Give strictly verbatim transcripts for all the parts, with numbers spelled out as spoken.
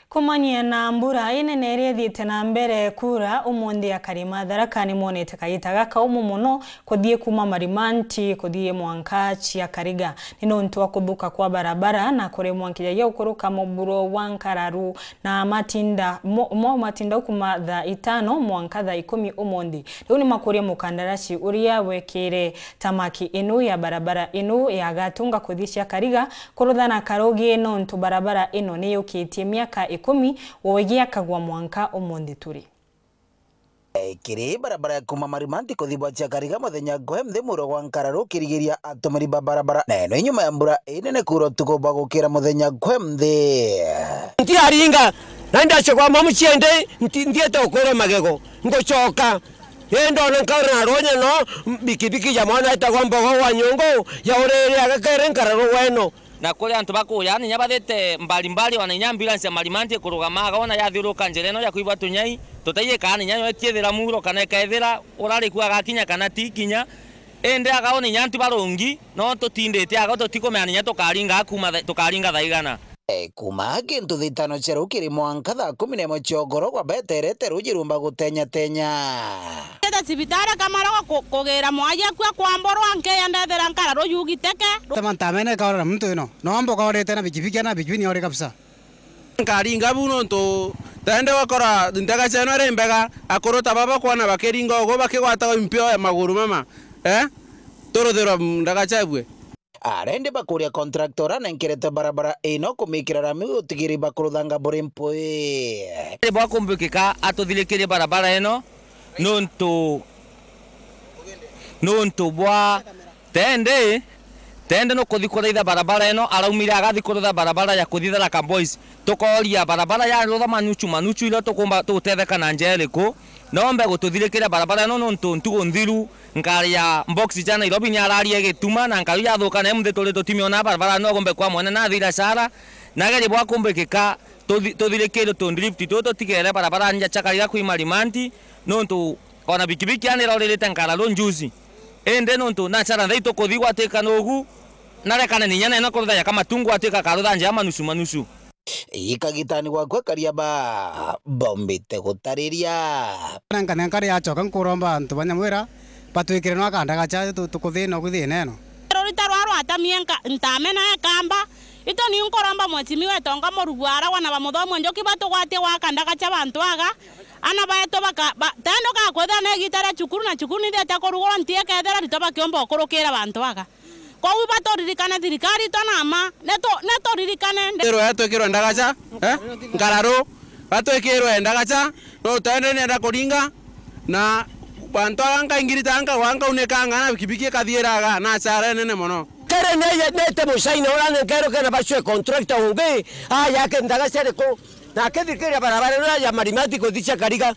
Kumania na mbura inene iria ithiite na mbere kuura umunthi, akari ma Tharaka ni monete kagita gakaumu mono kuthii kuuma Marimanti kuthii mwanka cia Kariga. Ni nontu wa kuthuka kwa barabara na kuremwa nkinya gia gukuruka muburo wa nkararu na matinda mo, mo matinda kuuma thaa itano mwanka thaa ikumi umunthi. Riu ni makuria mukandarasi uria wekire tamaki inu ya barabara inu ya Gatunga kuthii cia Kariga kuruthana karugi nontu barabara ino ni yukitie miaka ikumi wo igiakagwa mwanka umunthi turi. Kiri barabara ya kuuma Marimanti kuthii bwa cia Kariga muthenya gwe mthi muro gwa nkararu ukirigiria atumiri ba barabara na ino inyuma ya mbura inene kuura utuku bwa gukira muthenya gwe mthi. Ntiaringa, na ndacokwa mamu ciende, nti-, nthiete ukurwa magego, ngucoka. Ii ndona nkaura na rwonya no, bikibiki ya mwana etagwa Mbogo wa Nyungu, yaurire agakere nkararu weno. Na kuri antu bakuya, ninya bathite mbali mbali, ona inya ambulance ya Marimanti ikurugama aga, ona yathiuruka njira ino ya kwibwa tunyai, tutaiikaa ninya yo itiithira muro kana ikaithira urariku agakinya kana ti kinya. Indi aga ona inya antu barungi, no tutindite aga, tutikumenya ninya tukaringa kuuma tha-, tukaringa thaa igana. E, kuuma gintu thitano cia rukiri mwanka thaa kumi na imwe cia ugoro gwa beterete ruji rumba gutenyatenya. Ita cibitari Kamarogo ku-, kugira mwaji akua kwamborwa nkeya ndethira nkara ruyugiteke. Tema ntamene ikaora na muntu ino. No mboka orete na bikibiki na bikibiki ni ore kabisa. Nkaringa bu nontu tende wakora ndagaca ino iri mbega, akuru ta baba kwana bakiringa ugu bakigwataga impio ya maguru mama. Eh? Turuthirwa ndagaca bwe. Arendi bakuria contractor anenkerete barabara ino kumikira rami utigiri bakuruthanga buri mpui. Bwa kumbikika atuthirikirie barabara ino nontu, nontu bwa tende, tende nukuthi kuthaitha barabara ino, araumire agathi kurutha barabara ya kuthi Tharaka Boys. Tukoria barabara ya rutha manuchu manuchu iria tukumba tutetheka na njira iriku? Nombe gututhirikiria barabara ino nontu ntugu nthiru Ngari ya box cia Nairobi ni araria igituma, na ngari yathuka na mthi turi tutimiona barabara no gombe kwa mwene na thira cara, na geri bwa kumbikika tuthi-, tuthirikirwe tu drift tu tutigere barabara nja cha Kariga kwi Marimanti, nontu ona bikibiki ani roririte nkara ru njuzi. Indi nontu na cara nthai tukuthi gwatwika nugu, narekane ninya nena kurutha ya Kamatungu atwika karutha nja ya manusu manusu. Ikagitani gwakwa karia ba bombite gutariria. Nanka nenkari yacoka nkuromba antu ba Nyamwira batwikire nwa kandagacha tu-, tukuthina ugu thina ino. Rurita rwa rwatamie nka-, ntamena ekamba, itu ni nkuromba mwecimi wetonga murugu ara wana ba muthomo njoki batugwatie gwa kandagacha bantu aga, ana baetu baka-, ba-, tendo gakwithira na igita ria cukuru na cukuru nithete kurugurwa nti ekethira rito bakiomba ukurukira bantu aga. Kou baturirikane thirikari itwa na ma, netu-, neturirikane nde- Twirwe twikirwe ndagacha, eh? Nkararu, batwikirwe ndagacha, no twende nienda kuringa, na bantu aga nkaingirita nkagwa nkaunikanga na bikibiki ikathiraga na achara nene mono. Kere neye nete mucaina ura nenkerwe kena bacwe contractor ungi, aya ke ndagacha riku, na akithikiria barabara ino ya Marimati kuthi cia Kariga.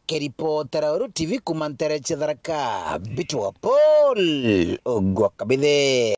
Kiripotera Weru T V kuma ntere cia Tharaka, Mbitwa Paul Ogwa Kabithe.